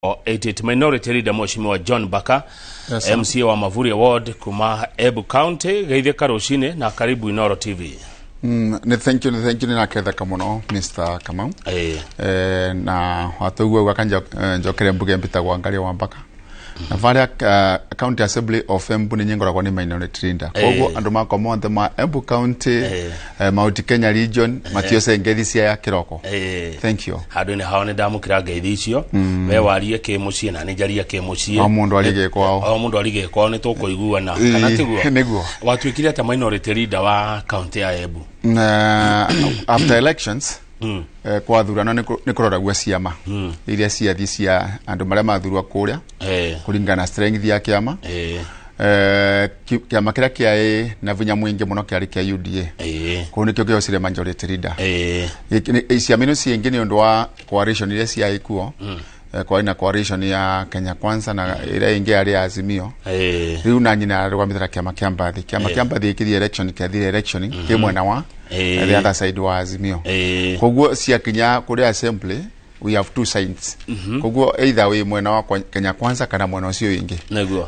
88 Minority Leader Mheshimiwa John Baka. Yes, sir. MCA wa Mavuria Ward kuma Embu County, geithĩka rũcinĩ na karibu Inoro TV. Nĩ thank you, nĩ thank you, nĩ naketheka mũno, Mr. Kamau. Na watoguo gwaka njokere mbuge mbitagwa Ngaria wa Mbaka na varia County Assembly of Embu nĩ nyingoragwo nĩ minority leader, koguo andũ makwa monthe ma Embu County, Mount Kenya region, matiose ngethi cia ya kĩroko. Thank you. Handũ-inĩ hao nĩ ndamũkĩra ngeithi icio, we warie kĩ mũciĩ na nĩ njarie kĩ mũciĩ. O mũndũ arie gĩkwao. O mũndũ arie gĩkwao, nĩ tũkũiguana, kana tiguo? Nĩguo. Watuĩkire atĩa minority leader wa county ya Embu? Na after elections, kwathurano nĩ kũroragua ciama iria ciathi cia andũ marĩa mathurwa kũrĩa kũringana na strength ya kĩama. Kĩama kĩrĩa kĩaĩ na vinya mũingĩ mũno kĩarĩ kĩa UDA. Kũu nĩkĩo kĩocire majority leader. Ciama ino ciĩngĩ nĩ ũndũ wa coalition iria ciaĩ kuo. Kwarĩ na coalition ya Kenya Kwanza na ĩrĩa ĩngĩ yarĩ ya Azimio. Rĩu na nyina arũgamĩte na kĩama kĩa Mbathi. Kĩama kĩa Mbathi gĩkĩthiĩ election, kĩathire election kĩ mwena wa the other side wa Azimio. Koguo ciakinya kũrĩ assembly, we have two sides, koguo either wĩ mwena wa Kenya Kwanza kana mwena ũcio wĩngĩ.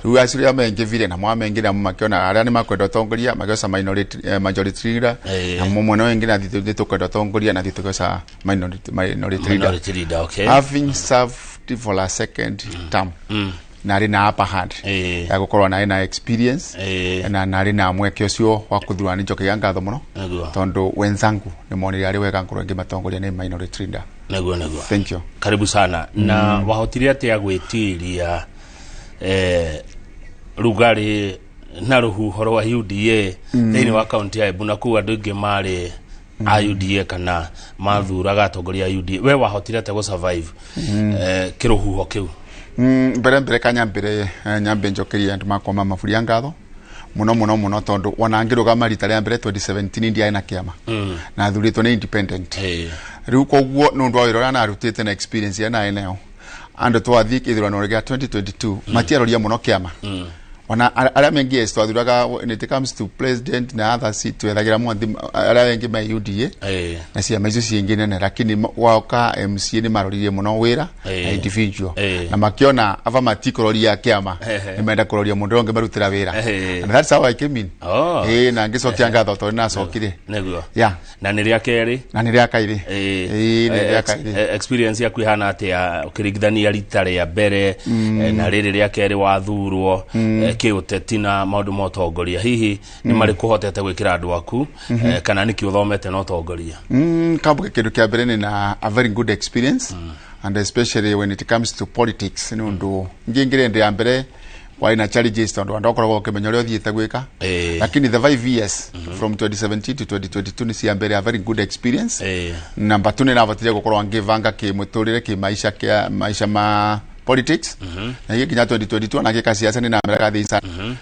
Rĩu acio arĩa mengĩvire na mwamengĩ namo makĩona arĩa nĩ makwenda ũtongoria magĩoca minority, majority leader. Na mwena ũyũ ũngĩ na nĩ tũkwenda ũtongoria na tũgĩoca minority leader. Minority leader, okay. Having served for a second term, na arĩ na upper hand ya gũkorwo narĩ na experience na narĩ na mweke ũcio wa kũthura, nĩ njokagia ngatho mũno tondũ wenzangu nĩ monire arĩ wega ngorwo ngĩmatongoria nĩ minority leader. Nĩguo. Thank you. Karibu sana. Na wahotire atĩa gwĩtiria rugarĩ na rũhuho rwa UDA thĩinĩ wa kaunti ya Embu, na kũu andũ aingĩ marĩ a UDA kana mathuraga atongoria a UDA? We wahotire atĩa gũ survive kĩrũhuho kĩu? Mbere ka nyambire, nyambe njokerie andu makwa ma Maburia ngatho muno muno muno, tondu ona ngirugama rita ria mbere 2017 ndiarĩ na kiama na thurĩtwo nĩ independent. Rĩu koguo nĩ ũndũ wa wĩra ũrĩa narutĩte na experience ĩrĩa narĩ nayo, andũ twathiĩ gĩthurano gĩa 2022 matiaroria mũno kĩama ona arĩa mengi. Yes, twathuraga when it comes to president na other seat, twethagira mwanthi arĩa engĩ ma UDA na ciama icio ciingĩ nene, lakini woka MCA nĩ maroririe mũno wĩra na individual na makiona ava matikũroria kĩama, nĩ menda kũroria mũndũ ũrĩa ũngĩ marutĩra wĩra. And that's how I came in. Na ngĩcokia ngatho tondũ nĩnacokire. Yeah. Na nĩ rĩa kerĩ. Na nĩ rĩa kairĩ. Ĩĩ, nĩ rĩa kairĩ. Experience yaku ihana atĩa ũkĩringithania rita rĩa mbere na rĩrĩ rĩa kerĩ wathurwo kĩũteti na maũndũ ma ũtongoria? Hihi nĩ marĩkũ ũhotete gwĩkĩra andũ aku, kana nĩkĩ ũthomete na ũtongoria? Kambuge kĩndũ kĩa mbere nĩ na a very good experience, and especially when it comes to politics, nĩ ũndũ ngĩngĩre ndĩ ya mbere kwarĩ na challenges tondũ andũ akoragwo ũkĩmenya ũrĩa ũthiĩte gwĩka, lakini the 5 years from 2017 to 2022 nĩ cia mbere a very good experience. Number two, nĩ navotire gũkorwo ngĩbanga kĩmũtũrĩre kĩmaica kĩa maica ma politics, na gĩkinya 2022 na gĩka siasa nĩ nameraga thĩ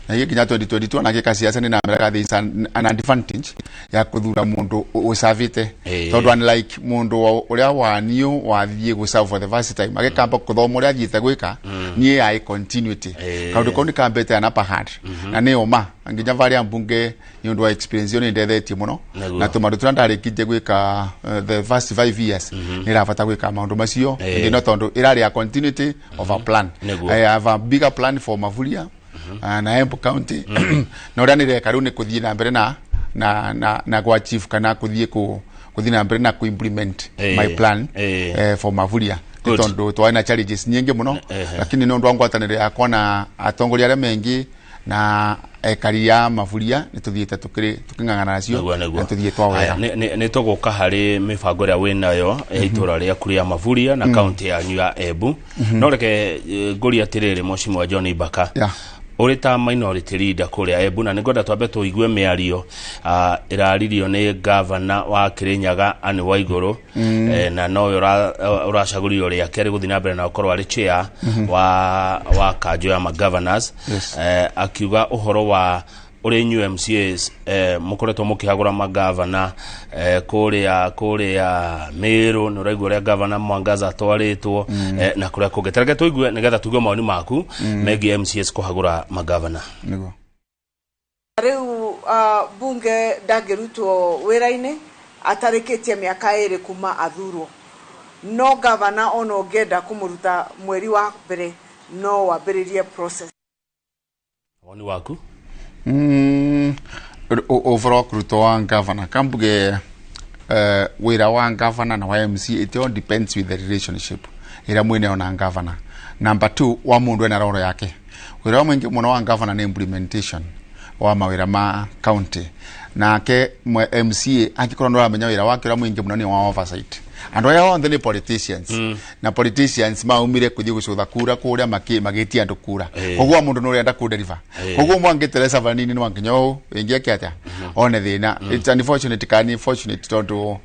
na gĩkinya 2022 na gĩka siasa nĩ nameraga thĩ an advantage ya kũthura mũndũ ũcavĩte, tondũ unlike mũndũ ũrĩa waniũ wathiĩ gũserve for the first time agĩkamba kũthoma ũrĩa athiĩte gwĩka, niĩ ai continuity. Kaũndũ kau nĩ kambĩte an upper hand na nĩ ũma nginya varia mbunge nĩ ũndũ wa experience ĩyo nĩ ndethetie mũno na tũmaũndũ tũrĩa ndarĩkirie gwĩka the first 5 years nĩ ĩrabata gwĩka maũndũ macio ĩndĩ no tondũ ĩrarĩ a continuity of a plan. I have a bigger plan for Mavuria na Embu County, na ũrĩa nĩreka rĩu nĩ kũthiĩ na mbere na gwa chief kana kũthiĩ kũthiĩ na mbere na ku-implement my plan for Mavuria. Tondu twarĩ na challenges nyingĩ mũno, lakini nĩ ũndũ wa ngwatanĩro yakwa na atongoria arĩa mengi na ekari ya Maburia nĩ tũthiĩte tũkĩng'ang'ana nacio Nĩguo. na tũthiĩ twa Aya, wega. nĩ tũgũka harĩ mĩbango ĩrĩa wĩnayo ya itũra rĩaku rĩa Maburia na kaunti yanyu ya Embu, no reke ngũrie atĩrĩrĩ, Mheshimiwa John Ibaka, ũrĩ ta minority leader kũrĩa Embu, na nĩngwenda twambe tũigue mĩario ĩraririo nĩ gavana wa Kirinyaga Anne Waigũrũ, na nowe ũracagũrirwo rĩa kerĩ gũthiĩ na mbere na gũkorwo arĩ chair wa kanjũ ya magovernors. Akiuga ũhoro wa ũrĩa inyuĩ MCAs mũkoretwo mũkĩhagũra magavana kũrĩa Meru, nĩ ũraigua ũrĩa gavana Mwangaza atwarĩtwo na kũrĩa kũngĩ. Tareke tũigue nĩgetha tuigue mawoni maku megiĩ MCAs kũhagũra magavana. Nĩguo. Rĩu bunge ndangĩrutwo wĩra-inĩ atarĩkĩtie mĩaka 2 kuma athurwo. No gavana ona ũngĩenda kũmũruta mweri wa mbere no wambĩrĩrie process. Woni waku? Overall kũrutwo wa gavana kambuge, wĩra wa gavana na wa MC, it all depends with the relationship ĩrĩa mwĩnayo na gavana. Number two, wa mũndũ ena roro yake. Wĩra wa mũingĩ mũno wa gavana nĩ implementation wa mawĩra ma county, nake MCA angĩkorwo nĩ ũramenya wĩra wake ũrĩa mũingĩ mũno nĩ wa oversight. Andũ aya othe nĩ politicians, na politicians maumire kũthiĩ gũcũtha kura kũrĩa magĩtia andũ kura. Koguo mũndũ nĩ ũrenda kũdeliver, koguo mwangĩteresa vanini nĩ wanginya ũũ ĩngĩ atĩa one thĩna. It's unfortunate kana fortunate tondũ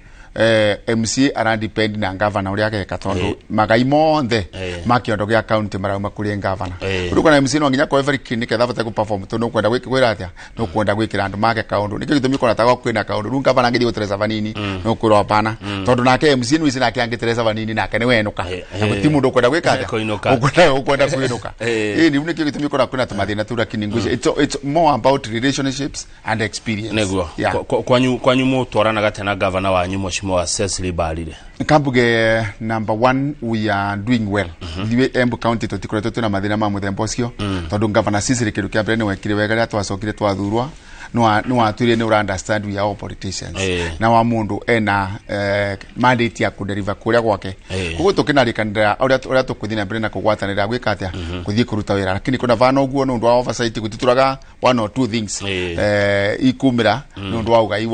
MCA ara depend na gavana ũrĩa ageka, tondũ magai mothe ma kĩondo gĩa county marauma kũrĩ gavana. Rĩu kana MCA no nginya akorwo very keen nĩgetha abote gũperform, tondũ nũkwenda gwĩra atĩa, nũkwenda gwĩkĩra andũ make kaũndũ. Nĩkĩo gĩtũmi ũkona ta kwĩna kaũndũ rĩu gavana angĩthiĩ gũteresa vanini nũkwĩrwo hapana, tondũ nake MCA nĩwĩci nake angĩteresa vanini nake nĩ wenũka, na gũtirĩ mũndũ ũkwenda gwĩka atĩa. Kũinũka. Ũkwenda kwĩnũka. Ĩĩ, rĩu nĩkĩo gĩtũmi ũkona kwĩna tũmathĩna tu, lakini ngwĩciria it's more about relationships and experience. Nĩguo. Yeah. Kwanyu mũtwaranaga atĩa na gavana wanyu, Mheshimiwa Cecily Mbarire? Kambuge, number one, we are doing well. Ithuĩ Embu County tũtikoretwo twĩna mathĩna ma mũthemba ũcio, tondũ Governor Cecily kĩndũ kĩa mbere nĩ wekire wega rĩrĩa twacokire twathurwa, nĩ watuire nĩ ũra understand we are all politicians, na wa mũndũ ena mandate ya kũdeliver kũrĩa gwake. Koguo tũkĩnarĩkanĩra ũrĩa tũkũthiĩ na mbere na kũgwatanĩra gwĩka atĩa, kũthiĩ kũruta wĩra, lakini kuna vana ũguo nĩ ũndũ wa oversight gũtitũraga one or two things ikumĩra nĩ ũndũ wa ũgai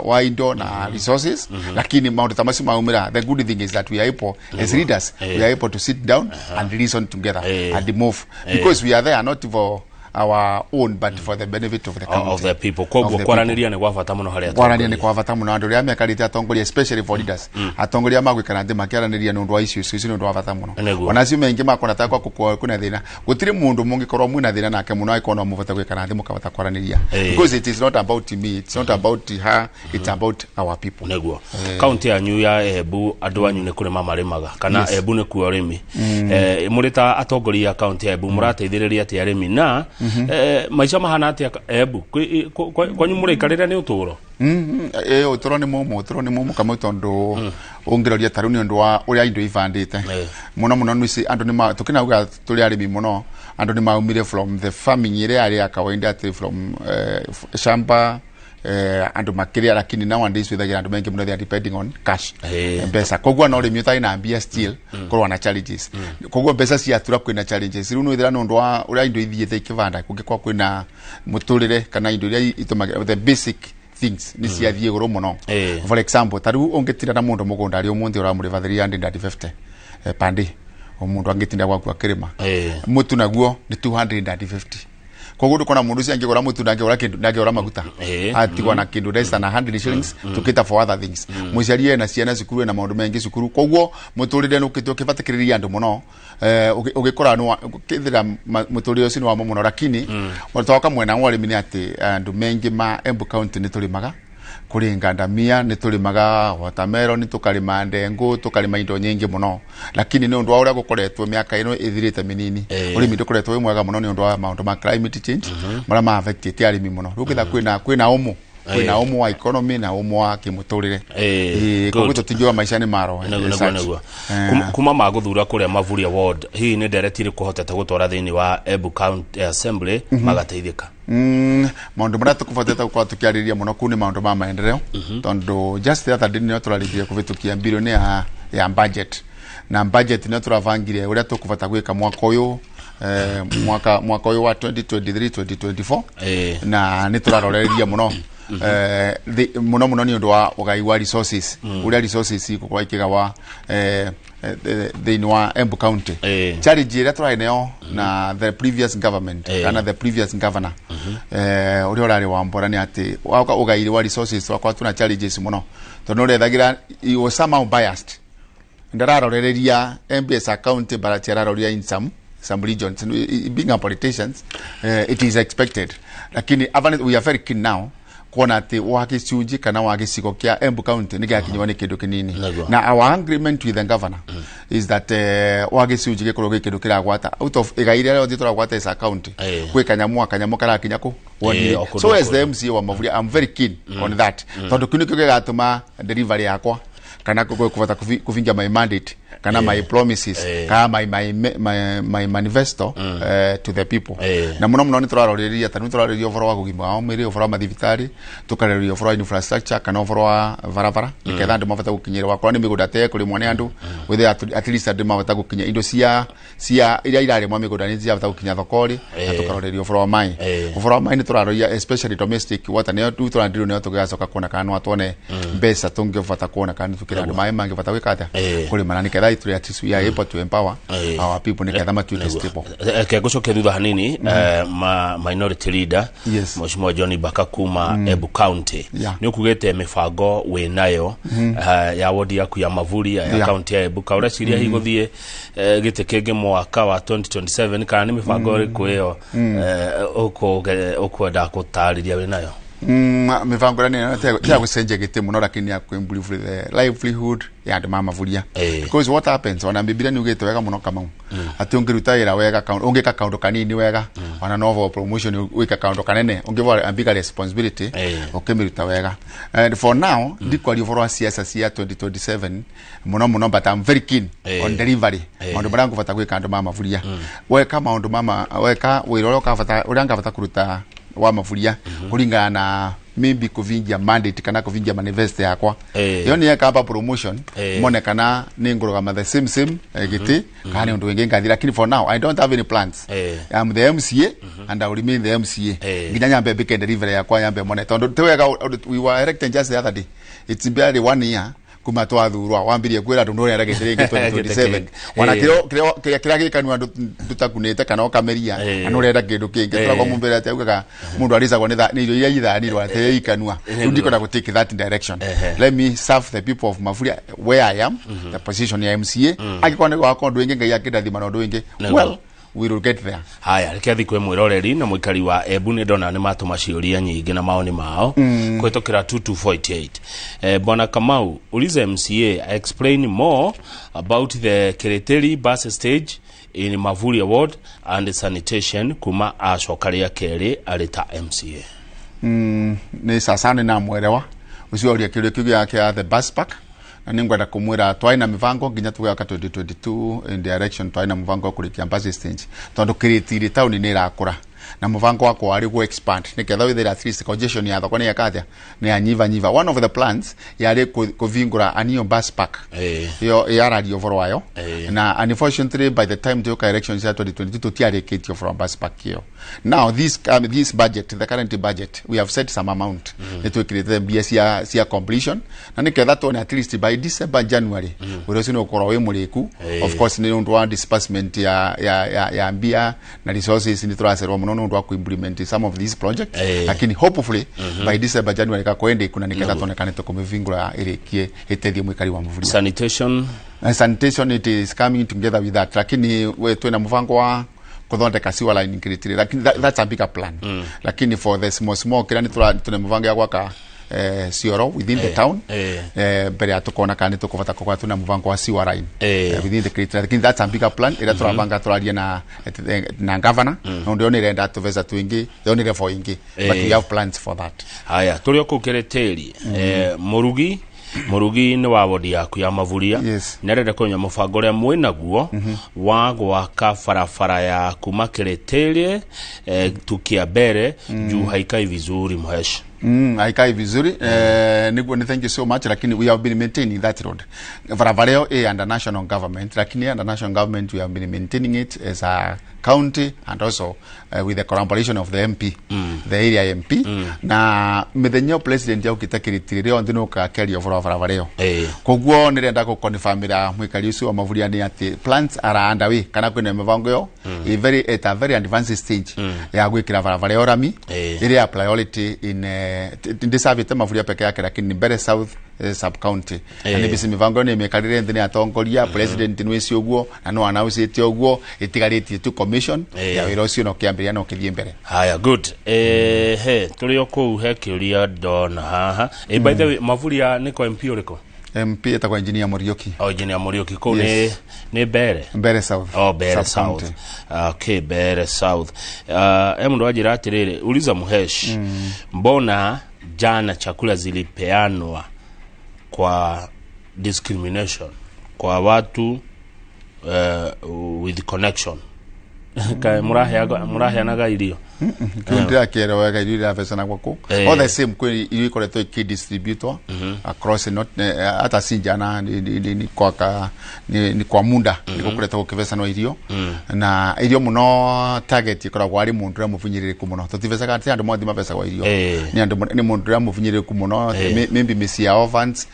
wa indo na resources, lakini maũndũ ta macio maumĩra, the good thing is that we are able as leaders, we are able to sit down and reason together and move, because we are there not for our own but for the benefit of the county. Of the people. Koguo Of the kwaranĩria nĩ gwa bata mũno harĩ kwaranĩria nĩ atongoria. Kwa bata mũno andũ arĩa mekarĩte atongoria, especially for leaders, atongoria magwĩkara thĩ makĩaranĩria nĩ ũndũ wa issues icio nĩ ũndũ wa bata mũno. Ona acio maingĩ makona ta kwa kwĩna thĩna, gũtirĩ mũndũ mũngĩkorwo mwĩna thĩna nake mũno angĩkorwo no mũbote gwĩkara thĩ mũkahota kwaranĩria, because it is not about me, it's not about her, it's about our people. Nĩguo. Kaunti yanyu ya Embu, andũ anyu nĩ kũrĩma marĩmaga kana? Yes. Embu nĩ kuo ũrĩmi. Mũrĩ ta atongoria a kaunti ya Embu mũrateithĩrĩria atĩa arĩmi na maica mahana atĩa Embu? Kwanyu mũraikarĩra nĩ ũtũũro? Ĩ, ũtũro nĩ mũmũ, ũtũro nĩ mũmũ kamwe, tondũ ũngĩroria ta rĩu nĩ ũndũ wa ũrĩa indo ibandĩte mũno mũno nĩci andũ nĩ tũkĩnauga tũrĩ arĩmi mũno, andũ nĩ maumire from the farming ĩrĩa yarĩ ya kawaida atĩ from shamba, andũ makĩrĩa, lakini nowadays withagira andũ maingĩ mũno they are depending on cash, mbeca. Koguo no ũrĩmi ũtarĩ na mbia still korwo na challenges, koguo mbeca ciatura kwĩna challenges. Rĩu nĩwĩthira nĩ ũndũ wa ũrĩa indo ithiĩte ikĩbanda, kũngĩkorwo kwĩna mũtũrĩre kana indo iria itũmagĩra, the basic things nĩ ciathiĩ igũrũ mũno. For example, ta rĩu ũngĩtinda na mũndũ mũgũnda arĩ ũmũthĩ ũramũrĩba 350 per day, o mũndũ angĩtinda gwaku akĩrĩma. Mũtu naguo nĩ 250, koguo ndũkona mũndũ ũcio angĩgũra mũtu, ndangĩgũra kĩndũ, ndangĩgũra maguta, atigwo na kĩndũ less than 100 shillings to cater for other things. Mũciari ena ciana cukuru, ena maũndũ maingĩ cukuru, koguo mũtũrĩre nĩ ũkĩte ũkĩbatĩkĩrĩria andũ mũno. Ũgĩkora nĩ kĩthĩra mũtũrĩre ũcio nĩ wa mũno, lakini twaka mwena wa ũrĩmi nĩ atĩ andũ maingĩ ma Embu County nĩ tũrĩmaga, kũrĩ ngandamia, nĩ tũrĩmaga watermelon, tũkarĩma ndengũ, tũkarĩma indo nyingĩ mũno, lakini nĩ ũndũ wa ũrĩa gũkoretwo mĩaka ĩno ĩthirĩte mĩnini, ũrĩmi ndũkoretwo wĩ mwega mũno nĩ ũndũ wa maũndũ ma climate change marĩa ma affectĩte arĩmi mũno. Rĩu kĩtha kwĩna ũmũ wa economy na ũmũ wa kĩmũtũrĩre. Koguo tũtingiuga maica nĩ maro as such. Nĩguo. Kuma magũthura kũrĩa Mavuria Ward, hihi nĩ ndereti ĩrĩkũ ũhotete gũtwara thĩinĩ wa Embu County Assembly magateithĩka? Maũndũ marĩa tũkũbotete gũkorwo tũkĩarĩrĩria mũno kũu nĩ maũndũ ma maendeleo, tondũ just the other day nĩo tũrarĩkirie kũhĩtũkia bilioni ya budget, na budget nĩo tũrabangire ũrĩa tũkũbota gwĩka mwaka ũyũ, mwaka ũyũ wa 2023 2024, na nĩ tũraroreria mũno mũno mũno nĩ ũndũ wa ũgai wa resources, ũrĩa resources igũkorwo ikĩgawa thĩinĩ wa Embu County. Challenge ĩrĩa tũrarĩ nayo na the previous government kana the previous governor, ũrĩa ũrarĩ wa Mbora, nĩ atĩ wauka ũgai wa resources twakorwo tuna challenges mũno, tondũ nĩ ũrethagira he was somehow biased, ndararorereria MBS county but araroreria in some regions. Being a politicians, it is expected, lakini we are very keen now kuona atĩ wa gĩcunjĩ kana wa gĩcigo kĩa Embu County nĩ gĩakinywo nĩ kĩndũ kĩnini. Na our agreement with the governor is that wa gĩcunjĩ gĩkorwo gĩ kĩndũ kĩragwata out of igai rĩrĩa rĩothe tũragwata as a county, gwĩ kanyamũ karakinya kũ ward-inĩ. O kũndũ So as kũndũ. the MCA wa Mavuria, I'm very keen on that, tondũ kĩu nĩkĩo gĩgatũma delivery yakwa Kana kuvota kuvingia my mandate kana my promises kana my manifesto to the people. Na muno muno ni turaroriria ta ni turaroriria uvoro wa gugima wa mwiri, uvoro wa mathibitari, tukaroriria uvoro wa infrastructure kana uvoro wa barabara, niketha andu mavota gukinyira wakorwo ni migunda te kurimwo ni andu with at least andu mavota gukinya indo cia iria irarimwo migunda ni ciavota gukinya thokori. Na tukaroriria uvoro wa mai, uvoro wa mai ni turaroria especially domestic water ni tu turandiru ni tugacoka kuona kana no atwone mbeca tungivota kuona kana tukira andu mai mangivota gwika atia kurima, na niketha ituri at least we are able to empower our people niketha matuike stable. Ke gucoke thutha hanini, ma minority leader. Yes. Mheshimiwa John Baka kuma Embu County, ni ukugete mibango winayo ya wodi yaku ya Mavuria ya county ya Embu, ka ureciria hihi guthie gĩtĩ kĩngĩ mwaka wa 2027, kana nĩ mĩbango ĩrĩkũ ĩyo ũkwenda gũtarĩria wĩnayo? Mivango ĩrĩa nĩ ya gũcenjia gĩtĩ mũno, lakini ya kuimprove the livelihood ya andũ ma Mavuria. Because what happens, ona Biblia nĩ ugĩte wega mũno, Kamau, atĩ ũngĩruta wĩra wega, ũngĩka kaũndũ kanini wega, ona no promotion wĩka kaũndũ kanene ũngĩvoa a bigger responsibility ũkĩmĩruta wega. And for now ndikwaria ũhoro wa siasa cia 2027 mũno mũno, but I'm very keen on delivery, maũndũ marĩa ngũbata gwĩka andũ ma Mavuria, weka maũndũ mama weka wĩra ũrĩa ũkabata, ũrĩa ngabata kũruta wa Mavuria kuringana na maybe kuvingia mandate kana kuvingia manifesto yakwa. Iyo ni yakamba promotion mone kana ni ngurugama the same giti kana ni undu wingi ngathi, lakini for now I don't have any plans. I'm the MCA and I will remain the MCA nginya nyambe mbike delivery yakwa, nyambe mone, tondu ti wega. We were elected just the other day, it's barely one year kuma twathurwa, wambirie kwira andu nuri aragite ringi 2027, ona kiro kiria gikanua ndutakunite kana ukameria na nurenda kindu kingi. Turagwo mumbere ati augaga mundu aricagwo ni irio iria ithanirwo ati ikanua. Riu ndikwenda gu take that direction. Let me serve the people of Mavuria where I am, the position ya MCA. Angĩkorwo nĩ gwakwa ũndũ wĩngĩ, Ngai akĩndathima na ũndũ wĩngĩ, well, we will get there. Haya, reke thiĩ kwĩ mwĩroreri na mũikari wa Embu. Nĩ ndona nĩ matũma ciũria nyingĩ na maoni mao kũhĩtũkĩra 2248. Bwana Kamau, uliza MCA explain more about the Kiritiri bus stage in Mavuria ward and sanitation kuma acoka rĩa kerĩ arĩ ta MCA. Nĩ sasa nĩ namwerewa ũcio ũria kĩũria kĩu gĩake ya the bus park, na nĩ ngwenda kũmwĩra twai na mĩbango nginya tũgĩaka 2022 in direction, twai na mũbango wa kũrĩkia bus stage, tondũ Kiritiri taũni nĩ ĩrakũra na mũbango wakwa warĩ gũ expand nĩgetha wĩthĩre at least congestion ya thoko nĩ yeka atĩa, nĩ yanyiva nyiva. One of the plans yarĩ kũvingũra a new bus park yo yararia ũhoro wayo, na unfortunately by the time tuoka elections ya 2022 tutiarĩkĩtio from bus park ĩyo. Now this budget, the current budget, we have set some amount, nĩ twĩkĩrĩte mbia cia completion, na nĩgetha tuone at least by December, January wĩra ũcio nĩ ũkorwo wĩ mũrĩku. Of course nĩ ũndũ wa disbursement ya mbia na resources, nĩ tũracererwo mũno nĩ ũndũ wa kuimplement some of these projects, lakini hopefully by December, January kakwende kuna nĩgetha tuone kana tũkũmĩvingũra ĩrĩkie ĩteithie mwĩkari wa Mavuria. Sanitation? Sanitation, it is coming together with that, lakini we twina mũbango wa kuthondeka sewer line Kiritiri, lakini that's a bigger plan. Lakini for the small small kira ni tuna mũbango ya gwaka cioro within the town mbere ya tukona kana tukuvota kwa tuna mũbango wa sewer line within the Kiritiri, lakini that's a bigger plan ira turabanga, turaria na governor no ndio nirenda tuveza twingi yo ni level ingi, but we have plans for that. Haya, tũrĩ o kũu Kiritiri, Mũrugi nĩ wa wodi yaku ya Mavuria. Yes. Nĩarenda kũmenya mũbango ũrĩa mwĩnaguo wa gwaka barabara ya kuma Kiritiri tukiambere juu haikai vizuri, mhesh. Haikai vizuri. Niguo ni thank you so much, lakini we have been maintaining that road. Barabara ĩyo ĩ under national government, lakini under national government we have been maintaining it as a county and also with the collaboration of the MP, the area MP. Na mĩthenya ĩyo president aukĩte Kiritiri rĩo nthĩ nĩũkakeria ũhoro wa barabara ĩyo. Koguo nĩrenda gũkonfirmĩra mwĩkari ũcio wa Mavuria nĩ atĩ plans are underway, kana kwĩna mĩbango ĩyo ĩ very at a very advanced stage ya gwĩkĩra barabara ĩyo rami ĩrĩa ya priority in ndĩcavĩte Mavuria peke yake, lakini Mbere South sub county, na nĩ bisi mĩbango ĩyo nĩ mĩkarĩre nthĩ nĩ atongoria. President nĩ wĩci ũguo na no announce ũguo, ĩtigarĩtie tu commission ya wĩra ũcio no kĩambĩrĩria no kĩthiĩ mbere. Haya, good. He tũrĩ o kũu, he kĩũria ndona haha. By the way, Mavuria nĩ kwa MP ũrĩkũ? MP etagwo Engineer Muriuki. O Engineer Muriuki kũu nĩ Yes. nĩ Mbere. Mbere South. Oh, Mbere Sub-county. South. Okay, Mbere South. E mundu wanjĩra atĩrĩrĩ, uliza Muhesh, mbona jana chakula zilipeanwa kwa Discrimination kwa watu with connection. Kae muraheanaga irio? Kiu ndirakera wega irio iravecana gwaku. All the same, kwi irio ikoretwo ikidistributwo across, not hata si jana, ni kwa ka ni kwa munda ni gukoretwo gukivecanwo irio, na irio muno target ikoragwo ari mundu uria mubinyiririku muno. Tutivecaga ti andu mothe mavecagwo irio, ni andu ni mundu uria mubinyiririku muno, maybe mĩciĩ ya orphans,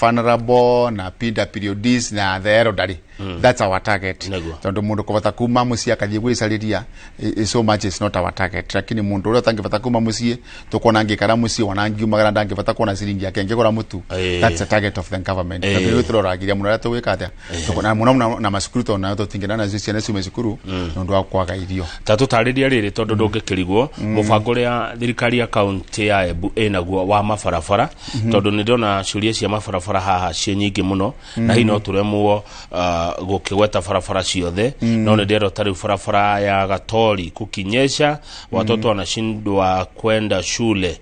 vulnerable na PWDs na the elderly. That's our target. Tondu mundu kuvota kuma muciĩ akathie gwicariria so much is not our target, lakini mundu uria utangivota kuma muciĩ tukona ngikara muciĩ wana ngiumagara ndangivota kuona ciringi yake ngigura mutu. That's the target of the government. Tondu riu turoragiria muno uria tugwika atia tukona muno muno na macukuru, tondu nayo tutingena nacio ciana ciume cukuru nundu wa kwaga irio. Ta tũtarĩrie rĩrĩ, tondũ ndũngĩkĩrigwo mũbango ũrĩa thirikari ya kaunti ya Embu ĩnaguo wa mabarabara, tondũ nĩ ndĩrona ciũria cia mabarabara haha ciĩ nyingĩ mũno, na hihi no tũremwo gũkĩgweta barabara ciothe, no nĩ ndĩrerwo ta rĩu barabara ya Gatori, kukinyesha watoto wanashindwa kwenda shule,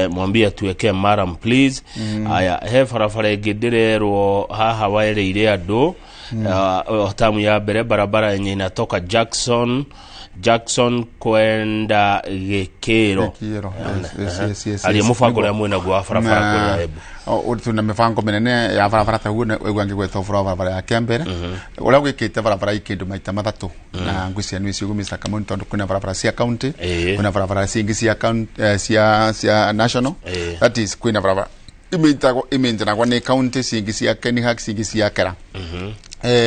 mwambie tuwekee murram, please. Aya, he barabara ĩngĩ ndĩrerwo haha waereire andũ tamu ya mbere, barabara yenye inatoka Jackson kwenda Gĩkĩro. Gĩkĩro, yes. Aria mũbango ũrĩa mwĩnaguo wa barabara kũrĩa Embu. Tuna mibango minene ya barabara ta guo igua ngigweta ũboro wa barabara ya Kiambere uria gwikite barabara ikindu maita mathatu na ngwiciria nĩ ciugo, Mr. Kamau, tondu kwina barabara cia county, kwina barabara cingi cia county, cia national. That is, kwina barabara imaintainagwo imaintainagwo nĩ county, cingi cia Kenhack, cingi cia Kera.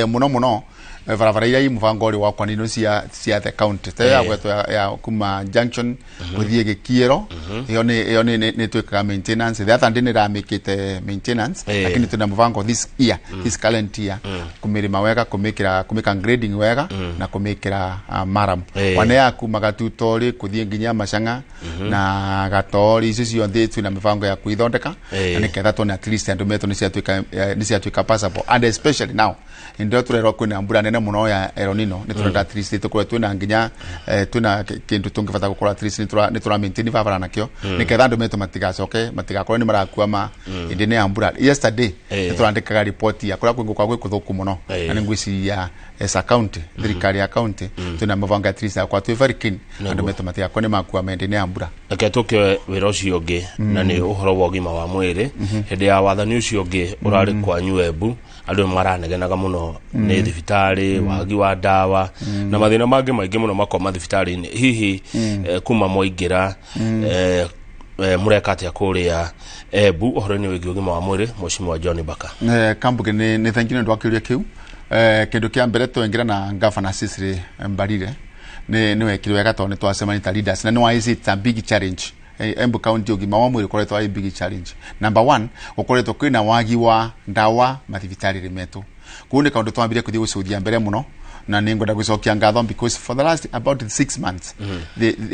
Muno muno barabara iria i mubango ũrĩ wakwa nĩ cia the county ta ya gwetwo ya kuma junction gũthiĩ Gĩkiĩro. Ĩyo nĩ twĩkaga maintenance. The other day nĩ ramĩkĩte maintenance, lakini tuna mũbango this year, this current year, kũmĩrĩma wega, kũmĩkĩra, kũmĩka grading wega na kũmĩkĩra murram. Wane ya kuma Gatutori kũthiĩ nginya Macang'a na Gatori, icio ciothe twĩna mĩbango ya kwithondeka na nĩgetha tuone at least andũ metũ nĩ ciatuĩka passable, and especially now ndio turerwo kwĩna mbura nene mũno ya El Nino. Nĩ turenda at least tũkorwo twĩna nginya twĩna kĩndũ tũngĩbata gũkorwo at least nĩ tũra maintain barabara nakĩo, nĩgetha andũ metũ matigacoke matigakorwo nĩ marakuama hĩndĩ ya mbura. Yesterday nĩ tũrandĩkaga ripoti ya kũrĩa kwĩ gũkorwo gwĩ kũthũku mũno, na nĩ ngwĩciria as a county, thirikari ya county, twĩna mũbango at least yakwa twĩ very keen andũ metũ matigakorwo nĩ makuama hĩndĩ ya mbura. Reke tũke wĩra ũcio ũngĩ, na nĩ ũhoro wa ũgima wa mwĩrĩ. Hĩndĩ ya wathani ũcio ũngĩ ũrarĩ kwanyu Embu, andũ nĩ maranegenaga mũno nĩ thibitarĩ, wagi wa ndawa na mathĩna mangĩ maingĩ mũno makoma thibitarĩ-inĩ. Hihi kuma mwaingĩra, mũreka atĩa kũrĩa Embu ũhoro-inĩ wĩgiĩ ũgima wa mwĩrĩ, Mheshimiwa John Baka? Kambuge, nĩ thank you nĩ ũndũ wa kĩũria kĩu. Kĩndũ kĩa mbere, twengĩra na Governor Cecily Mbarire nĩ wekire wega tondũ nĩ twacemania ta leaders na nĩ waici it's a big challenge. Embu County ũgima wa mwĩrĩ ũkoretwo arĩ big challenge. Number one, ũkoretwo kwĩna wagi wa ndawa mathibitarĩ metũ. Kũu nĩ kaũndũ twambire kũthiĩ gũcũthia mbere mũno, na nĩ ngwenda gũcokia ngatho because for the last about 6 months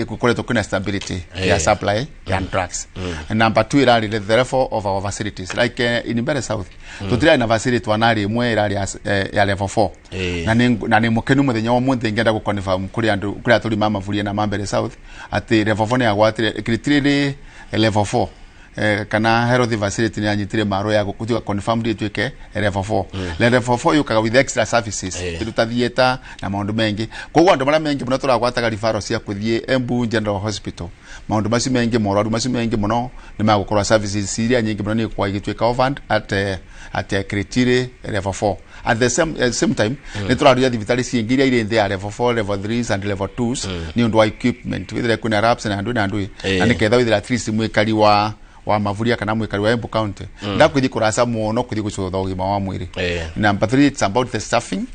gũkoretwo kwĩna stability ya supply ya drugs. And number two, ĩrarĩ the level of our facilities, like in Mbere South tũtirarĩ na facility wanarĩ ĩmwe ĩrarĩ ya level 4. Na nĩ mũkenu mũthenya wa mũthĩ ngenda gũconfirm kũrĩ andũ, kũrĩ atũri ma Maburia na ma Mbere South atĩ level 4 nĩ yagwatire Kiritirĩ level 4, kana health facility nĩ yanyitire maro ya gũtuĩka confirmed ĩtuĩke level 4. Level 4 yũkaga with extra services, kĩndũ ta theatre na maũndũ mengĩ. Koguo andũ marĩa mengĩ mũno tũragwataga referral cia kũthiĩ Embu General Hospital, maũndũ macio mengĩ, morwaru macio mengĩ mũno nĩ magũkorwo services iria nyingĩ mũno nĩ gũkorwo igĩtuĩka offered at Kiritiri level 4. At the same time, nĩ tũraruria thibitarĩ ciingĩ iria irĩ thĩ ya level 4, level 3 and level 2 nĩ ũndũ wa equipment, withire kwĩna labs na andũ na andũ, na nĩketha withire at least mwĩkari wa Mavuria kana mwĩkari wa Embu County ndakwĩthi kũraca mũno kwĩthi gũcũtha ũgima wa mwĩrĩ. Number three, it's about the staffing.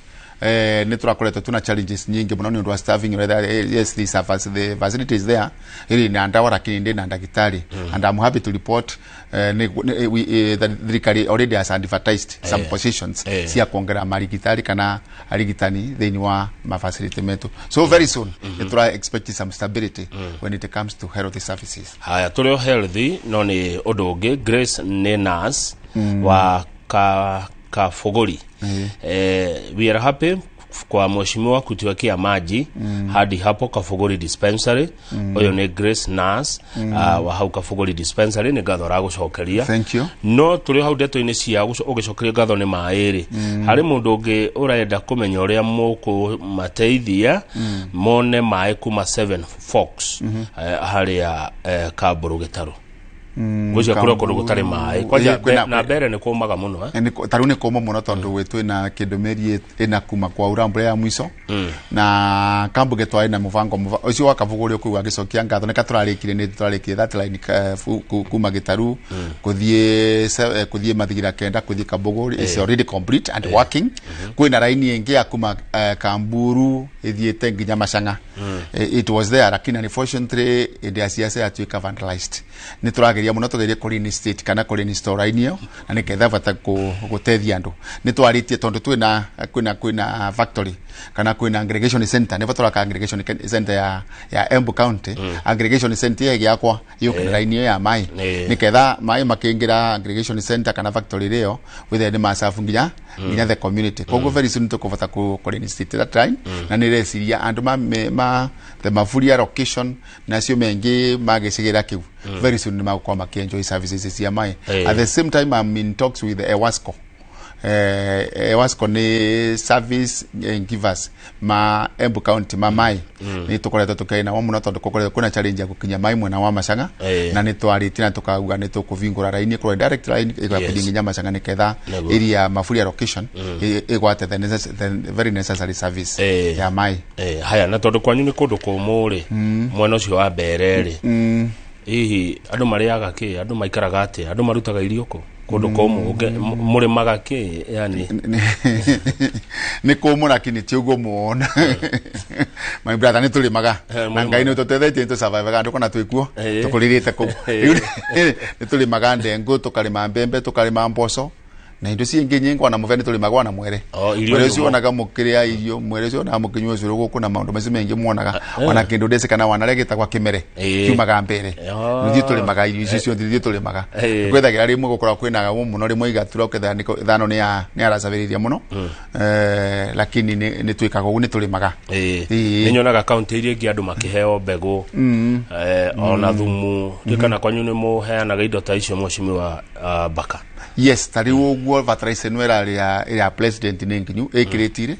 Nĩ tũrakoretwo tuna challenges nyingĩ mũno nĩ ũndũ wa staffing. Whether, yes, the facility is there, ĩrĩ na ndawa, lakini ndĩ na ndagĩtarĩ, and I'm happy to report the thirikari already has advertised some positions cia kuongerera marigitari kana arigitani thĩinĩ wa mafacility metu. So very soon nĩ tũra expect some stability when it comes to health services. Haya, tũrĩ o healthy, no nĩ ũndũ ũngĩ. Grace nĩ nurse wa ka Kabũgũri. We are happy Kwa mheshimiwa kutuwekea maji hadi hapo Kabuguri dispensary. Ũyũ nĩ Grace Nurse wa hau Kabuguri dispensary, nĩ ngatho aragũcokeria. Thank you. No tũrĩ hau ndeto-inĩ cia ũgĩcokeria ngatho nĩ maĩ rĩ, harĩ mũndũ ũngĩ ũrenda kũmenya ũrĩa mũkũmateithia mone maĩ kuma Seven Fox harĩa Kambũrũ Gĩtarũ. Ngwĩciria kũrĩ kũndũ gũtarĩ maĩ kwanja. Na mbere nĩ kũmaga mũno, eh? Ta rĩu nĩ kũmũ mũno tondũ gwĩ twĩna kĩndũ mĩeri ĩna kuma kwaura mbura ya mũico na kambuge twarĩ na mũbango ũcio wa Kabugũri ũkũigua agĩcokia ngatho nĩ ka tũrarĩkire, nĩ tũrarĩkire that line kuma Gĩtaru kũthiĩ kũthiĩ Mathigira kenda kũthiĩ Kabugũri is already complete and working. Kwĩna raini ĩngĩ ya kuma Kamburu ĩthiĩte nginya Macang'a. It was there, lakini unfortunately hĩndĩ ya siasa yatuĩka vandalized. Nĩ tũrageria mũno tũgerie kũ reinstate kana kũ reinstall line ĩyo na nĩketha bata gũteithia andũ. Nĩ twarĩtie tondũ twĩna kwĩna factory kana kwĩna aggregation center, nĩ batũraka aggregation center ya Embu County. Aggregation center ĩyo ĩgĩakwa yũke na line ĩyo ya maĩ nĩketha maĩ makĩingĩra aggregation center kana factory ĩyo wĩthere nĩ macabu nginya the community. Koguo very soon tũkũbota kũ reinstate that line na nĩ reciria andũ ma the Mavuria location nacio mengĩ magĩcigĩra kĩu very soon nĩ magũkorwo makĩenjoy services cia maĩ. At the same time, I'm in talks with EWASCO. EWASCO nĩ service givers ma Embu County ma mai. Nĩ tũkoretwo tũkĩaria nao mũno tondũ gũkoretwo kwĩna challenge ya gũkinya mai mwena wa Macang'a na nĩ twarĩtie na tũkauga nĩ tũkũvingũra raini ĩkorwo direct line ĩgakũthiĩ nginya Macang'a nĩketha area Maburia location ĩgwate the very necessary service ya mai. Haya, na tondũ kwanyu nĩ kũndũ kũmũ rĩ, mwena ũcio wa mbere rĩ, hihi andũ marĩaga kĩ? Andũ maikaraga atĩa? Andũ marutaga irio kũ kũndũ kũmũ? Mũrĩmaga kĩ yani? Nĩ kũmũ lakini ti ũguo mũno, my brother. Nĩ tũrĩmaga na Ngai nĩ tũtethetie, nĩ tũsurvivaga andũ kona twĩkuo tũkũrĩrĩte kũu. Rĩu nĩ tũrĩmaga ndengũ, tũkarĩma mbembe, tũkarĩma mboco na indo ciingĩ nyingĩ, ona mũbĩa nĩ tũrĩmaga, ona mwere. O, irio Mwere ũcio nyũmũ. wonaga mũkĩrĩa irio, mwere ũcio wonaga mũkĩnyua ũcũrũ gũkũ na maũndũ macio maingĩ muonaga, ona kĩndũ ndĩci kana wanarĩa gĩtagwa kĩmere kiumaga mbere. Ithuĩ tũrĩmaga irio icio ciothe, ithuĩ tũrĩmaga. Kwethagĩra rĩmwe gũkorwo kwĩna mũno, rĩmwe igatura ũketha thano nĩ aracabĩrĩria mũno, lakini nĩ twĩkaga ũguo, nĩ tũrĩmaga. Nĩ nyonaga kaunti iria ingĩ andũ makĩheo mbegũ ona thumu kana kwanyu nĩ mũheanaga indo ta icio, mheshimiwa Baka? Yes, ta rĩu ũguo fertilizer ĩno ĩrarĩ ya ĩrĩa president nĩ nginyu ĩkĩrĩtire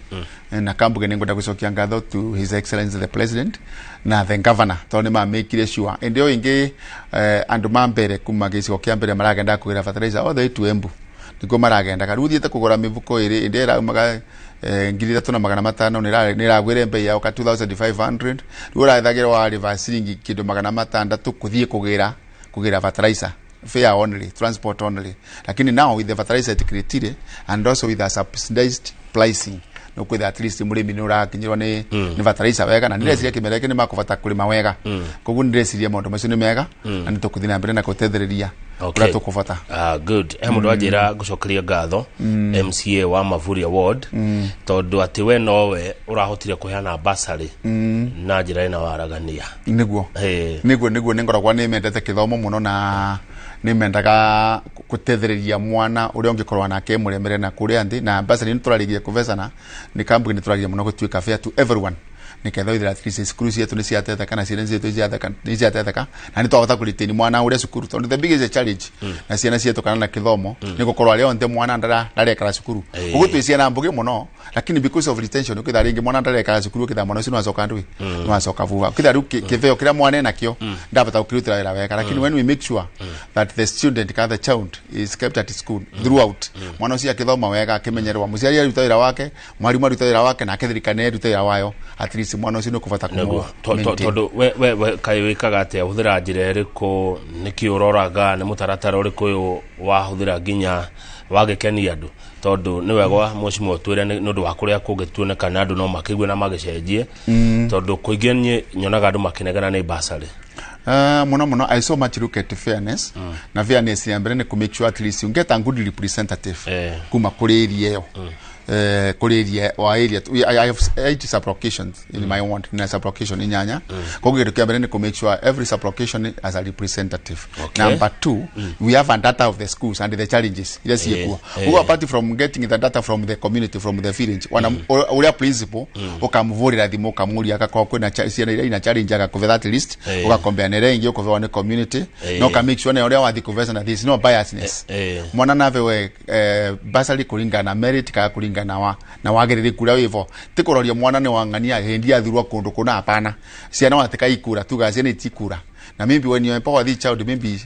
na kambuge nĩ ngwenda gũcokia ngatho to His Excellency the President na the governor tondũ nĩ mamĩkire sure. Ĩndĩ ĩyo ĩngĩ andũ ma mbere kuma gĩcigo kĩa mbere maragenda kũgĩra fertilizer all the way to Embu nĩkuo maragendaga. Rĩu ũthiĩte kũgũra mĩbuko ĩrĩ ĩndĩ ĩraumaga 3500, nĩ ĩragwĩre mbei yao ka 2500. Rĩu ũrathagĩra warĩva ciringi kĩndũ 600 kũthiĩ kũgĩra fertilizer, fare only, transport only. Lakini now with the fertilizer ĩtĩkĩrĩtire and also with a subsidized pricing, no kwitha at least mũrĩmi nĩ ũrakinyĩrwo nĩ fertilizer wega na nĩreciria kĩmera gĩkĩ nĩ makũbata kũrĩma wega. Koguo nĩndĩreciria maũndũ macio nĩ mega na nĩ tũkũthiĩ na mbere na gũtethereria ũrĩa tũkũbata. Ah, good. He mũndũ wanjĩra ngũcokeria ngatho MCA wa Mavuria Ward tondũ atĩ we nowe ũrahotire kũheana basarĩ na njĩra ĩna waragania. Nĩguo. Nĩguo nĩ ngoragwo nĩ mendete kĩthomo mũno na nĩ mendaga gũtethereria mwana ũrĩa ũngĩkorwo nake mũremere na kũrĩa nthĩ na basarĩ nĩ tũrarĩgia kũbecana nĩ kambuni, nĩ tũrageria mũno gũtuĩka fair to everyone niketha withira at least cukuru cietu nĩ ciatetheka na ciana cietu nĩ ciatetheka na nĩ twahota kũretain mwana ũrĩa cukuru tondũ the biggest challenge na ciana cietu kana na kĩthomo nĩ gũkorwo arĩa onthe mwana ndarekara cukuru. Ũguo twĩ ciana mbũgĩ mũno, lakini because of retention ukitha rĩngĩ mwana ndarekara cukuru, ukitha mwana ũcio nĩwacoka ndũĩ nĩwacoka vuva, ukitha rĩu kĩbeo kĩrĩa mwana enakĩo ndabata gũkĩrutĩra wĩra wega. Lakini when we make sure that the student kana the child is kept at school throughout, mwana ũcio akĩthoma wega, akĩmenyererwo, mũciari aruta wĩra wake, mwarimũ aruta wĩra wake, nake thirikari ĩruta wĩra wayo, at least mwana ũcio nĩ ũkũbata Nĩguo. maintain. Tondũ we kaĩ wĩkaga atĩa? Hũthĩra njĩra ĩrĩkũ? Nĩkĩ ũroraga? Nĩ mũtaratara ũrĩkũ ũyũ wahũthĩra nginya wagĩkenia andũ? Tondũ nĩ wega mheshimiwa ũtwĩre nĩ ũndũ wa kũrĩa kũngĩ tuone kana andũ no makĩigue na magĩcenjie, tondũ kũingĩ niĩ nyonaga andũ makĩnegena nĩ basarĩ. Muno muno I so much look at fairness na fairness ya mbere nĩ kũ make sure at least you get a good representative kuma kũrĩ area ĩyo. Kuri area wa area I have 8 sub-locations in my ward, na sub-location inyanya. Koguo kindu kia mbere ni ku make sure every sub-location has a representative. Number 2, we have a data of the schools and the challenges iria ciekuo. Koguo apart from getting the data from the community, from the village, wana uria principal ukamuvurira thimu ukamuria akakorwo kwina ciana iria ina challenge agakuve that list, ugakombea nere ingi ukuvewa ni community, na uka make sure na uria wathi kuvesa na this no biasness. Mwana navewe basari kuringana na merit kana kuringana wa na wagiriri kuria wivo ti kuroria mwana ni wang'ania hindi athurwa kundu kuna hapana ciana watika ikura tuga ciana itikura na maybe when you empower the child maybe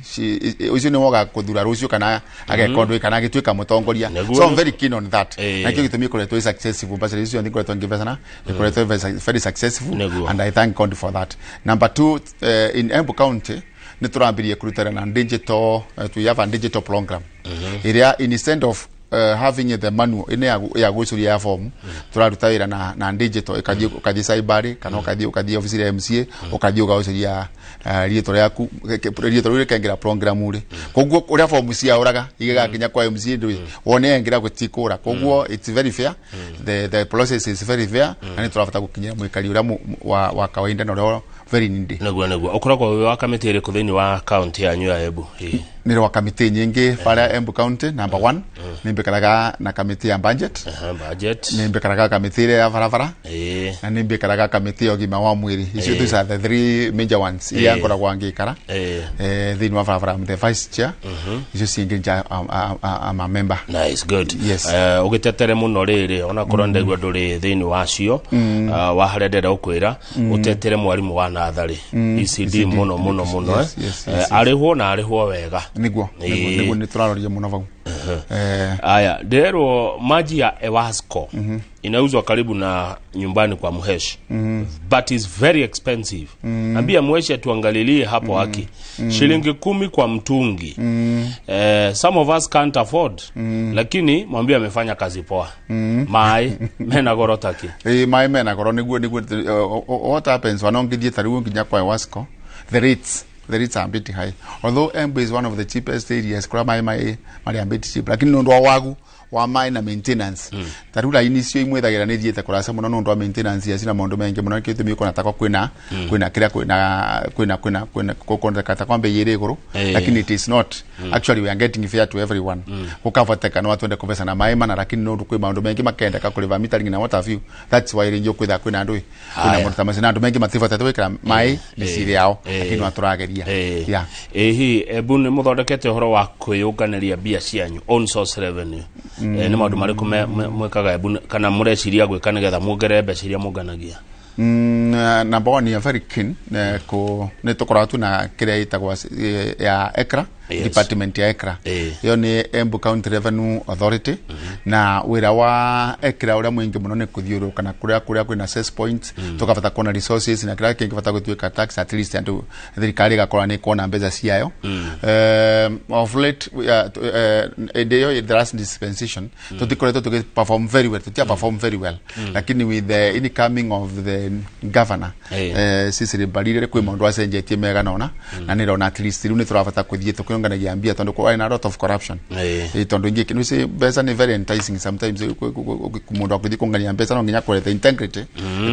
ucio ni woga kuthura rucio kana agekondwe kana agituika mutongoria. So I'm very keen on that. Na kio gitumi koretwo successful basari icio ndikoretwo ngivesana ikoretwo very successful and I thank God for that. Number 2, in Embu County ni turambirie kurutana na digital, we have a digital program area instead of having the manual ine ya gucuria ya form turaruta wira na digital ikathi ukathi cyber kana ukathi office ya MCA ukathi ugacuria rieto rĩaku rieto rĩu rĩkaingĩra program rĩ koguo ũrĩa form cia ũraga igagakinya kwa MCA ndũ wone yaingĩra gũtikũra koguo it's very fair, the process is very fair na nĩ tũrabata gũkinyĩra mwĩkari ũrĩa wa kawaida na ũrĩa very needy. Nĩguo ũkoragwo wĩ wa kamĩtĩ ĩrĩkũ thĩinĩ wa county yanyu ya Embu? Nĩ wa kamĩtĩ nyingĩ bara Embu County. Number 1 nĩ mbikaraga na kamĩtĩ ya budget, nĩ mbikaraga kamĩtĩ ya barabara, na nĩ mbikaraga kamĩtĩ ya ũgima wa mwĩrĩ. Icio those are the 3 major ones iria ngoragwo ngĩikara thĩinĩ wa barabara. I'm the vice chair. Icio cingĩ nja I'm a member. Nice, good. Yes. Ũgĩtetere mũno rĩrĩ onakorwo ndaigua ndũrĩ thĩinĩ wacio wa harĩa ndĩrenda gũkwĩra ũtetere mwarimũ wa natharĩ ECD mũno mũno mũno arĩhwo na arĩhwo wega. Niguo nĩ tũraroria mũno vau. Aya, nderwo maji ya Ewasco inauzwa karibu na nyumbani kwa Muhesh, but is very expensive. Ambia Muhesh atuangalilie hapo haki. Shilingi 10 kwa mtungi. Some of us can't afford. Lakini mwambie amefanya kazi poa. Mai mena goro taki. Mai mena goro niguo what happens wanongithie tariu nginya kwa Ewasco the rates are a bit high. Although Embu is one of the cheapest areas, kura mai mai a bit cheap. Lakini nundu wa wagu wa mai na maintenance. Tarura inicio imwethagira ni thiete kurasa muno nundu wa maintenance ya cina maundu mengi muno nikio tumiko nataka kwina kwina kira kwina kwina kwina kwina kukonda kata kwambe yire iguru. Lakini it is not. Actually we are getting fair to everyone. Kukavateka no atwende kuvesa na mai mana lakini nundu kwi maundu mengi makenda ka kuriva metering na what have you. That's why rinjo kwitha kwina andu kwina mundu ta macina andu mengi mativotete gwikira mai miciri yao lakini waturageria. Yeah. Ehi Embu ni muthondekete uhoro wa kwiyunganiria mbia cianyu own source revenue. Nĩ maũndũ marĩkũ mwĩkaga Embu kana mũreciria gwĩka nĩgetha muongerere mbeca iria mũnganagia? Number 1, very keen ko nĩ tũkoragwo tu na kĩrĩa ĩtagwo ya ECRA. Yes. Department ya ECRA iyo ni Embu County Revenue Authority. Na wira wa ECRA uria mwingi muno ni kuthiuruka na kuria kuria kwina access points, tukabata kuona resources na kiria kingibata gutuika tax at least andu thirikari igakorwo ni kuona mbeca ciayo. Of late the last dispensation tutikoretwo tugi perform very well, tutia perform very well, lakini with the incoming of the governor Cecily Mbarire kwi maundu acenjetie mega nona na nirona at least riu ni turabata kuthie tukiyonganagia mbia tondu kwari na lot of corruption. Tondu ingi kindu ci mbeca ni very enticing sometimes mundu akuthi kungania mbeca no nginya kwerete integrity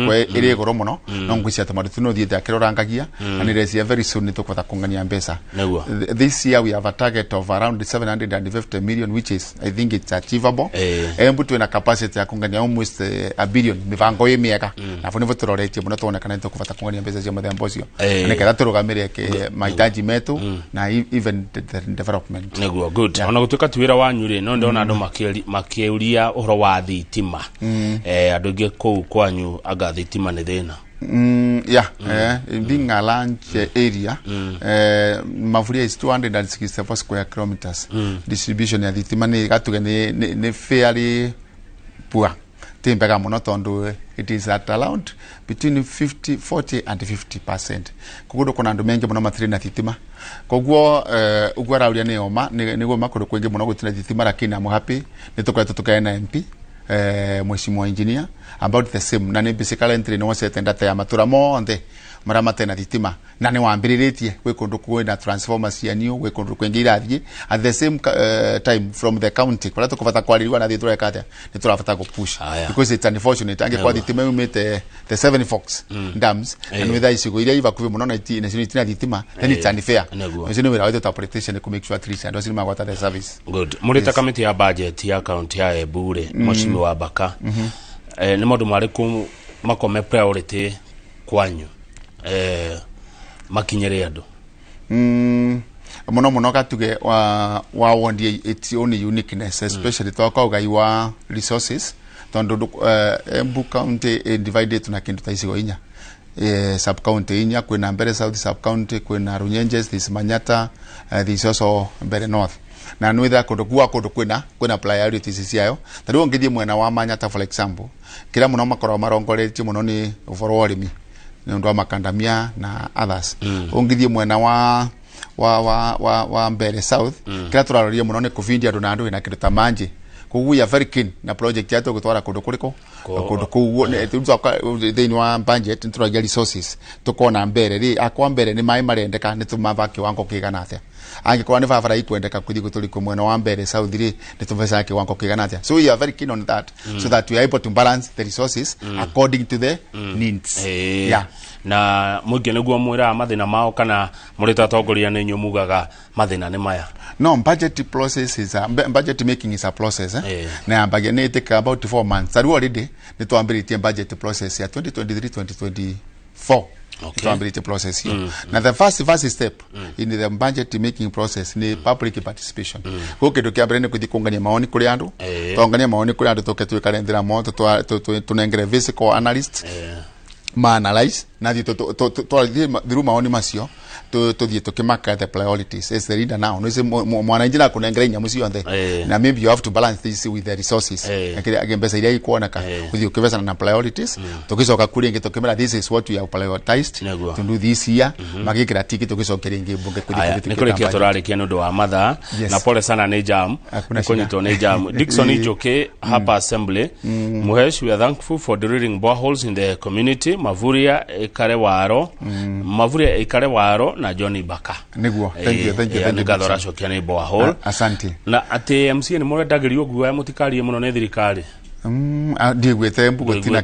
kwe iri iguru muno no ngwicia ta maru tuno thiete akirorangagia na nirecia very soon ni tukubata kungania mbeca. This year we have a target of around 750 million, which is I think it's achievable. Embu twina capacity ya kungania almost a billion mibango imiega na bo nibo turoretie muno tuone kana tukubata kungania mbeca cia muthemba ucio na niketha turugamire mahitaji metu na even the development. Niguo, good. Ona gutuika ti wira wanyu ri no ndona andu makiuria uhoro wa thitima. Andu aingi kuu kwanyu anga thitima ni thina. Yeah, being a large area, Mavuria is 264 square kilometers. Distribution ya thitima ni gatuge ni fairly poor. Ti mbega muno tondu it is at around between 50 40 and 50%. Koguo kuna andu mengi muno matiri na thitima. Koguo uguo arauria ni oma niguo makundu kwingi muno gutira thitima, lakini I'm happy ni tukoretwo tukaena MP Mheshimiwa Engineer About the same na nĩ busy currently nĩ wocete data ya matura monthe maria matena thitima na nĩ wambĩrĩrĩtie gwĩ kũndũ kwĩna transformers cia new, gwĩ kũndũ kwĩngĩ irathiĩ at the same time from the county kũrĩa tũkũbata kwarĩrĩria na thiĩ tũreka atĩa, nĩ tũrabata gũ push Aya. because it's unfortunate angĩkorwo thitima yumĩte the Seven Forks dams na nĩ thaa icigo iria ibakuhĩ mũno na nacio itina thitima, then it's unfair. Nĩguo. Ũcio nĩ wĩra witũ ta politician kũ make sure at least andũ acio nĩ magwata the service. Good. Mũrĩ ta kamĩtĩ ya budget ya kaunti ya Embu rĩ, Mheshimiwa Mbaka, nĩ maũndũ marĩkũ makome priority kwanyu makinyĩre andũ? Muno muno gatuge wa wondi its own uniqueness, especially twaka ugai wa resources, tondu Embu County divided na kindu ta icigo inya, sub county inya. Kwina Mbere South sub county, kwina Runyenjes, this Manyata, this also Mbere North, na nwitha kundu kuwa kundu kwina priorities ciayo. Ta riu ngithie mwena wa Manyata, for example, kiria muno makoragwo marongoretie muno ni uvoro wa urimi ni undu wa makandamia na others. Ungithie mwena wa Mbere South, kiria turaroria muno ni kuvindia andu na andu na kindu ta manji. Koguo we are very keen na project ya tugutwara kundu kuriku kundu kuu thiini wa budget nituragia resources tukona mbere ri akwa mbere ni mai marendeka ni tumava kiwango kigana atia, angikorwo ni barabara ikwendeka kuthi guturi mwena wa Mbere South ri ni tuveca kiwango kigana atia. So we are very keen on that so that we are able to balance the resources according to the needs. Yeah. Na mũingĩ nĩguo mwĩraga mathĩna mao kana mũrĩ ta atongoria nĩ inyuĩ mugaga mathĩna nĩ maya? No, budget process is a budget making is a process, eh? Na yambagia nĩ take about 4 months. Tarĩu already nĩ twambĩrĩtie budget process ya 2023 2024. Twambĩrĩtie process hiyo. Na the first step in the budget making process ni public participation. Gũkũ kĩndũ kĩa mbere nĩ gũthiĩ kũngania maoni kũrĩ andũ. Tongania maoni kũrĩ andũ tũke twĩkare nthĩ namo tũnengere physical analyst ma analyze na thiĩ twathiĩ through maoni macio tuthiĩ tukimaka the priorities as the leader. Now no mwananchi na kunengera inyamũ ciothe na maybe you have to balance this with the resources na mbeca iria ikuoneka uthii ukivecana na priorities, tugicoka kuri ingi tukimera this is what we have prioritized to do this year, magikira tiki tugicoka ringi bunge kuthi. Aya, nĩ kũrĩkia tũrarĩkia nĩ ũndũ wa mathaa. Na pole sana nĩ jam. Hakuna shida. Kũnyitwo nĩ jam. Dickson Ijoke hapa assembly: Muhesh, we are thankful for drilling boreholes in the community. Mavuria ikare waro, Mavuria ikare waro na Johnny Baka. Niguo, thank you, thank you, thank you. Nĩ ngatho Dickson. Ũracokia nĩ borehole. Asante. Na atĩ MCA nĩ mũrendagĩrio guoya mũtikarie mũno nĩ thirikari? Ndiiguĩte Embu gũtina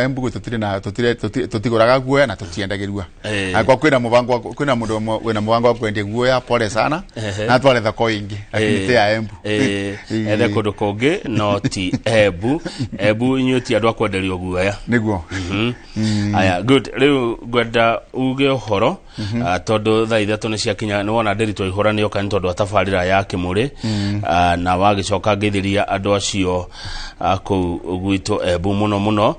Embu gũtirĩ na tũtigũraga guoya na tũtiendagĩrua. Angĩkorwo kwĩna mũbango kwĩna mũndũ ũmwe wĩna mũbango wa kwendia guoya, pole sana, na tware thoko ĩngĩ lakini ti ya Embu. Ethe kũndũ kũngĩ no ti Embu. Embu inyuĩ ti andũ a kwenderio guoya. Niguo. Aya, good. Rĩu ngwenda uge ũhoro, tondũ thaa 3 nĩ ciakinya. Nĩ wona ndĩritũ ihũra nĩ oka nĩ tondũ wa tabarĩra ya kĩmũrĩ. Na wagĩcoka ngeithĩria andũ acio kũu gwitũ Embu mũno mũno.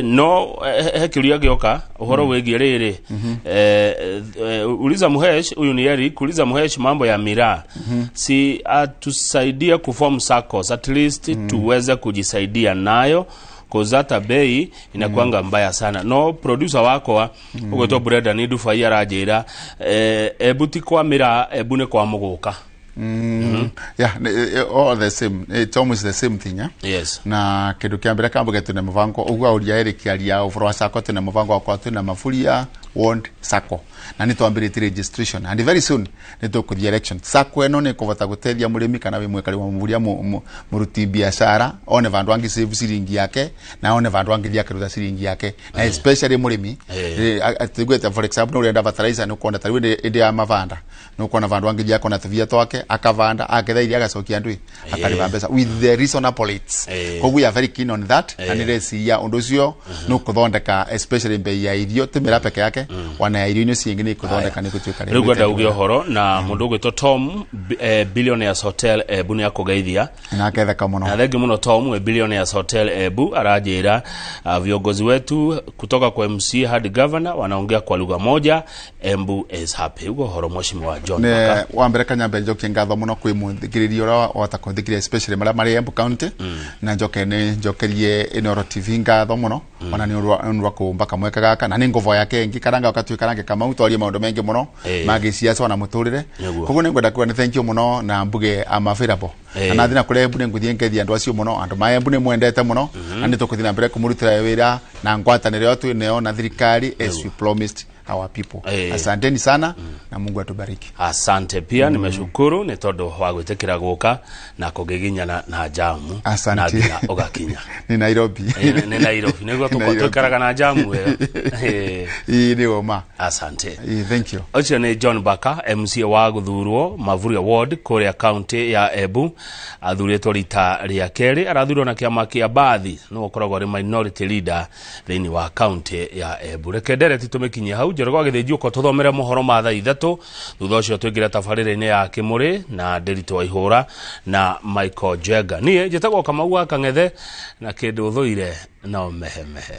No he kĩũria gĩoka ũhoro wĩgiĩ rĩrĩ. Uliza Muhesh, huyu ni Eric, uliza Muhesh mambo ya miraa, si atusaidie kuform SACCOS at least tuweze kujisaidia nayo, kuzata bei inakuanga mbaya sana. No producer wakwa ugwetwo Brenda Ndufai aranjĩra Embu ti kwa miraa, Embu nĩ kwa mũgũka. Yeah, all the same, it's almost the same thing, eh? Yes. Na kindu kia mbere kambuge twina mubango uguo auria Eric aria ũhoro wa SACCO. Twina mubango wakwa, twina Maburia Ward SACCO na nĩ twambĩrĩtie registration and very soon nĩ tũkũthiĩ election. SACCO ĩno nĩ kũbota gũteithia mũrĩmi kana wĩ mwĩkari wa Maburia mũruti biacara one vandũ angĩ save ciringi yake na one vandũ angĩ akĩruta ciringi yake, na especially mũrĩmi. Tuiguĩte, for example, nĩ ũrenda fertilizer, nĩ ũkuona ta rĩu ĩndĩ ya mavanda nĩ ũkuona vandũ angĩ akona tũbia twake akavanda aketha iria agacokia andũ akarĩha mbeca with the reasonable rates. Koguo we are very keen on that na nĩreciria ũndũ ũcio nĩ ũkũthondeka especially bei ya irio, ti mĩra peke yake, wana ya irio icio cingĩ nĩ ĩkũthondeka nĩ gũtuĩka Rĩu ngwenda uge ũhoro na mũndũ ũgwĩtwo Tom Billionaires Hotel Embu nĩ akũgeithia. Na aketheka mũno. Na thengi mũno Tom we Billionaires Hotel Embu. Aranjĩra viongozi wetu kutoka kwa MC hadi governor wanaongea kwa lugha moja, Embu is happy. Ugo ũhoro, Mheshimiwa John Baka. Ne wa mbere kanyambe njokie ngatho mũno kwĩ mũthikĩrĩria ũrĩa wahota kũthikĩrĩria, especially marĩa marĩ Embu County, na njoke nĩ njokerie Inooro TV ngatho mũno ona nĩ ũndũ wa kũmba kamweke gaka na nĩ ngovo yake ĩngĩ kana twaikaranga ukatwikarange Kamau twarie maundu mengi muno magiciaca ona muturire. Koguo ningwenda kuga ni thank you muno na mbuge am available. Na nathi na kuria Embu ninguthie ngethia andu acio muno, andu ma Embu ni mwendete muno, na nitukuthie na mbere kumurutira wira na ngwataniro yo twinayo na thirikari as we promised our people. Asanteni sana na Mungu atubariki. Asante pia, nimeshukuru ni tondu wa gwitikira guka na kugiginyana na jamu. Asante. Na nginya ugakinya. Ni Nairobi. Ni Nairobi niguo twikaraga na jamu ĩyo. Ii nĩ ma. Asante. Thank you. Ũcio nĩ John Baka, MCA wa gũthurwo Mavuria Ward kũrĩa county ya Embu, athurĩtwo rita rĩa kerĩ, arathurwo na kĩama kĩa Bathi, nĩwe ũkoragwo arĩ minority leader thĩinĩ wa county ya Embu. Reke ndereti tũmĩkinyie hau. Njoroge wa Gĩthĩnji ũka tũthomere mohoro ma thaa 3, thutha ũcio tũingĩre tabarĩra-inĩ ya Kĩmũrĩ na Ndĩritũ wa Ihũra na Michael Jenga. Niĩ njĩtagwo Kamau wa Kang'ethe, na kĩndũ thũire no mehemehe.